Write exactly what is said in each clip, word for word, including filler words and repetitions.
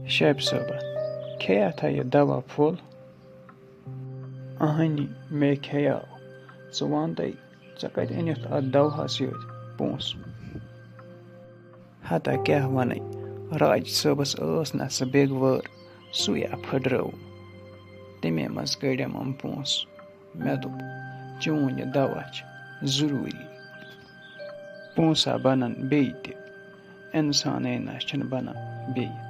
شیبہِ صٲبہ، کھیٚیاتھا یہِ دوا پھوٚل؟ اہنی، مےٚ کھیٚیاو۔ ژٕ وَن تَے، ژےٚ کَتہِ أنِتھ اَتھ دَوہَس یٲتۍ پونٛسہٕ؟ ہتا کیٛاہ وَنَے، راج صٲبَس ٲس نہ سۄ بیٚگ وٲر، سُے ہا پھٕٹرٲو۔ تَمے منٛز کٔڑِم یِم پونٛسہٕ۔ مےٚ دوٚپ، چون یہِ دوا چھُ ضروٗری۔ پونٛسہٕ ہا بَنَن بیٚیہِ تہِ، اِنسانٕے نہ چھُنہٕ بَنان بیٚیہِ۔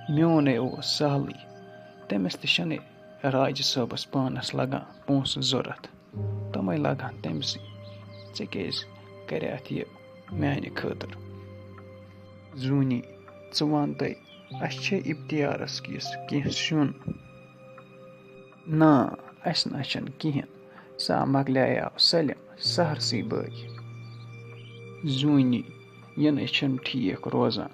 میونٕے اوس سہلٕے، تٔمِس تہِ چھِنہٕ راجہِ صٲبَس پانَس لَگان پونٛسہٕ ضوٚرَتھ، تِمَے لَگہٕ ہَن تٔمۍ سٕے۔ ژےٚ کیٛازِ کَریتھ یہِ میٛانہِ خٲطرٕ؟ زوٗنی، ژٕ وَن تَے، اَسہِ چھے اِفتِیارَس کِس کینٛہہ سیُن؟ نا، اَسہِ نہ چھُنہٕ کِہیٖنۍ۔ سا مۄکلیٛاو سٲلِم سہرسٕے بٲگۍ۔ زوٗنی، یہِ نَے چھُنہٕ ٹھیٖک روزان۔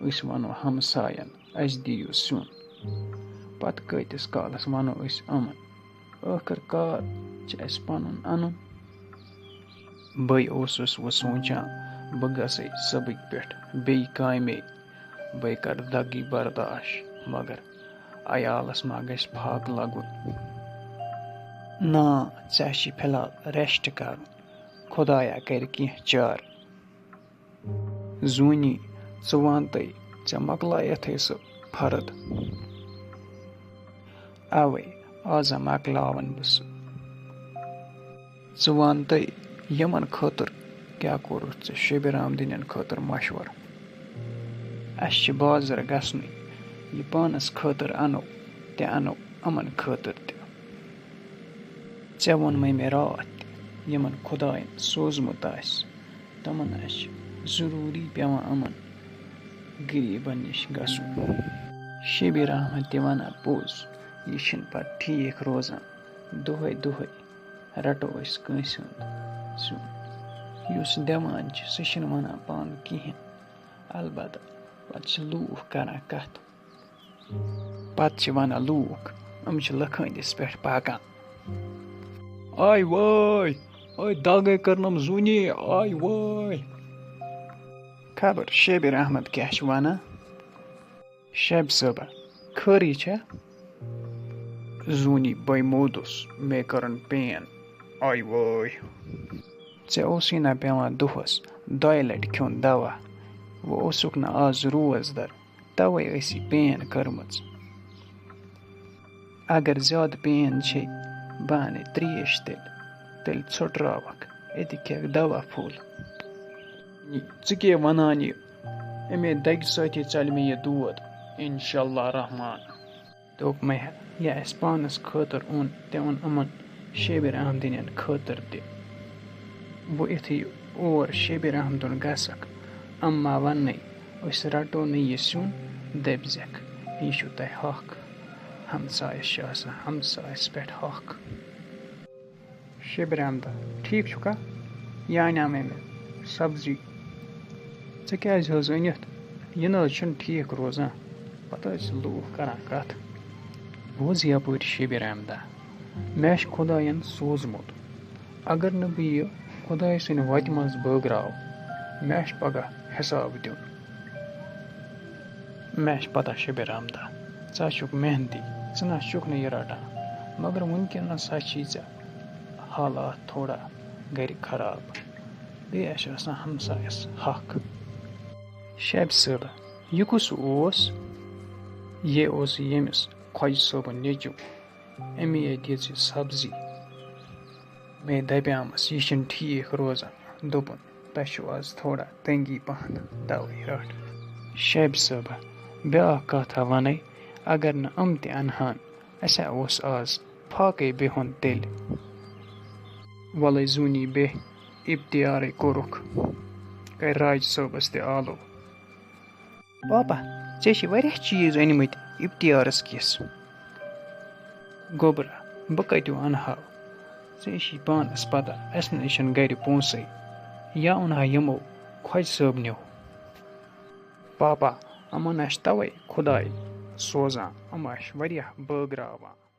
أسۍ وَنو ہمساین، اَسہِ دِیِو سیُن۔ پتہٕ کۭتِس کالس وَنو أسۍ یِمن؟ ٲخٕر کار چھِ اَسہِ پَنُن اَنُن۔ بٕے اوسُس وۄنۍ سونٛچان، بہٕ گژھے صبٕکۍ پٮ۪ٹھ بیٚیہِ کامے۔ بٕے کَرٕ دَگٕے برداش، مگر عیالَس ما گژھِ پھاکہٕ لَگُن؟ نا، ژےٚ چھِ فی الحال rest کَرُن۔ خۄدایا کَرِ کینٛہہ چارٕ۔ زوٗنی، ژٕ وَن تَے، ژےٚ مۄکلایَتھَے سُہ فرٕد؟ اَوَے، آز ہا مۄکلاوَن بہٕ سُہ۔ ژٕ وَن تَے، یِمَن خٲطرٕ کیٛاہ کوٚرُتھ ژےٚ شبِ رحمدینَن خٲطرٕ مَشوَرٕ؟ اَسہِ چھِ بازر گژھنُے، یہِ پانَس خٲطرٕ اَنو، تہِ اَنو یِمَن خٲطرٕ تہِ۔ ژےٚ ووٚنمَے مےٚ راتھ تہِ، یِمَن خۄدایَن سوٗزمُت آسہِ، تِمَن آسہِ ضروٗری پٮ۪وان یِمَن غریٖبَن نِش گژھُن۔ شبِ رحمد تہِ وَنان پوٚز، یہِ چھِنہٕ پَتہٕ ٹھیٖک روزان۔ دۄہَے دۄہَے رَٹو أسۍ کٲنٛسہِ ہُنٛد سیُن۔ یُس دِوان چھِ، سُہ چھِنہٕ وَنان پانہٕ کِہیٖنۍ۔ البتہ پَتہٕ چھِ لوٗکھ کَران کَتھ۔ پتہٕ چھِ وَنان لوٗکھ، یِم چھِ لٔکھٲنِس پٮ۪ٹھ پَکان۔ آے وٲے، آے دَگَے کٔرنَم زوٗنی، آے وٲے۔ خبر شبِ رحمد کیٛاہ چھِ وَنان۔ شبِ صٲبہ، خٲرٕے چھا؟ زوٗنی بَے مودُس، مےٚ کٔرٕن pain، آے وٲے۔ ژےٚ اوسُے نہ پٮ۪وان دۄہَس دۄیہِ لَٹہِ کھیوٚن دوا، وۄنۍ اوسُکھ نہ آز روزدَر۔ تَوَے ٲسی pain کٔرمٕژ۔ اگر زیادٕ pain چھے، بہٕ اَنے ترٛیش تیٚلہِ، تیٚلہِ ژھۄٹراوَکھ، أتی کھٮ۪کھ دوا پھوٚل۔ ژٕ کیٛاہ وَنان یہِ؟ اَمے دَگہِ سۭتی ژَلہِ مےٚ یہِ دود، اِنشاء اللہ رحمان۔ دوٚپمَے ہا، یہِ اَسہِ پانَس خٲطرٕ اوٚن، تہِ اوٚن یِمَن شیبِر احمدیٖنَن خٲطرٕ تہِ۔ بہٕ یُتھُے اور شیبِر احمدُن گژھکھ، اَما وَننَے، أسۍ رَٹو نہٕ یہِ سیُن، دٔپۍزٮ۪کھ، یہِ چھُو تۄہہِ حق۔ ہمسایَس چھُ آسان ہمسایَس پٮ۪ٹھ حق۔ شیبِر احمدا، ٹھیٖک چھُکھا؟ یہِ اَنیٛامَے مےٚ سبزی۔ ژےٚ کیٛازِ حظ أنِتھ؟ یہِ نہٕ حظ چھُنہٕ ٹھیٖک روزان۔ پَتہٕ حظ چھِ لوٗکھ کَران کَتھ۔ بوز یَپٲرۍ شیبِر احمدا، مےٚ چھُ خۄدایَن سوٗزمُت۔ اگر نہٕ بہٕ یہِ خۄداے سٕنٛدِ وَتہِ منٛز بٲگراو، مےٚ چھُ پَگاہ حِساب دیُن۔ مےٚ چھِ پَتہ شیبِر احمدا، ژٕ ہا چھُکھ محنتی، ژٕ نہ چھُکھ نہٕ یہِ رَٹان۔ مگر وٕنکٮ۪نَس ہا چھی ژےٚ حالات تھوڑا گَرِ خراب۔ بیٚیہِ آسہِ آسان ہمسایَس حق۔ شیبہِ صٲبہ، یہِ کُس اوس؟ یہِ اوس ییٚمِس خۄجہِ صٲبُن نیٚچوٗ۔ أمی ہے دِژ یہِ سبزی۔ مے دَپیٛامَس، یہِ چھِنہٕ ٹھیٖک روزان۔ دوٚپُن، تۄہہِ چھُو آز تھوڑا تنٛگی پَہَن، تَوَے رَٹھ۔ شیبہِ صٲبہ، بیٛاکھ کَتھ ہا وَنَے، اگر نہٕ یِم تہِ اَنہٕ ہَن، اَسہِ ہا اوس آز فاقَے بِہُن تیٚلہِ۔ وَلَے زوٗنی بیٚہہ، اِفتِیارٕے کوٚرُکھ، کَرِ راج صٲبَس تہِ آلو۔ پاپا، ژےٚ چھِ واریاہ چیٖز أنۍمٕتۍ اِفتِیارَس کِس۔ گوٚبرا، بہٕ کَتہِ اَنہٕ ہا؟ ژےٚ چھِی پانَس پَتہ، اَسہِ نَے چھِنہٕ گَرِ پونٛسَے۔ یا اوٚن ہا یِمو خۄجہِ صٲبنیو۔ پاپا، یِمَن آسہِ تَوَے خۄداے سوزان، یِم آسہِ واریاہ بٲگراوان۔